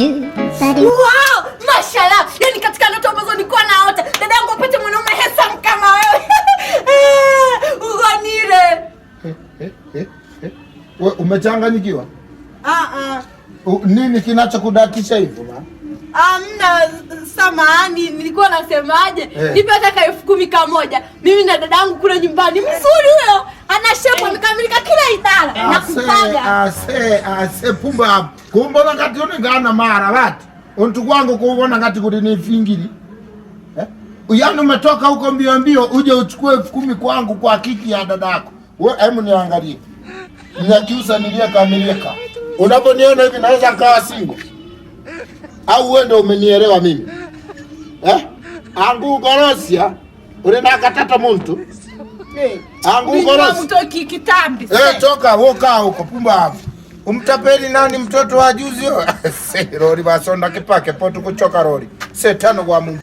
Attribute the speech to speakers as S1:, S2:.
S1: Do ba do.
S2: Wow, mashallah. Yaani katika ndoto ambazo nilikuwa naota, dada yangu apate mwanaume handsome kama wewe. Ugonire.
S3: Eh, eh, eh, eh. We, umechanganyikiwa?
S2: Ah ah.
S3: Nini kinachokudatisha hivyo ma?
S2: Amna, samahani, nilikuwa nasemaje?
S3: Eh.
S2: Nipe hata ka 10,000 kamoja. Mimi na dada yangu kule nyumbani. Mzuri huyo. Ana shepu, amekamilika kila idara. Nakupaga.
S3: Ase ase pumba kumbona ngati unengana mara vati untu kwangu kuona ngati kuti ni fingiri eh? Yani umetoka huko mbio mbio uje uchukue 10,000 kwangu kwa kiki ya dadako. We, hebu niangalie Nyakyusa niliyekamilika. Unaponiona hivi naweza nikawa single au wewe ndio umenielewa mimi eh? Angu gorosia ulinakatata muntu angu gorosia
S2: Mtoki kitambi.
S3: Eh, toka woka huko pumba hapo. Umtapeli nani mtoto wa juzi? Se rori basonda kipake potu kuchoka rori. Se tano kwa Mungu.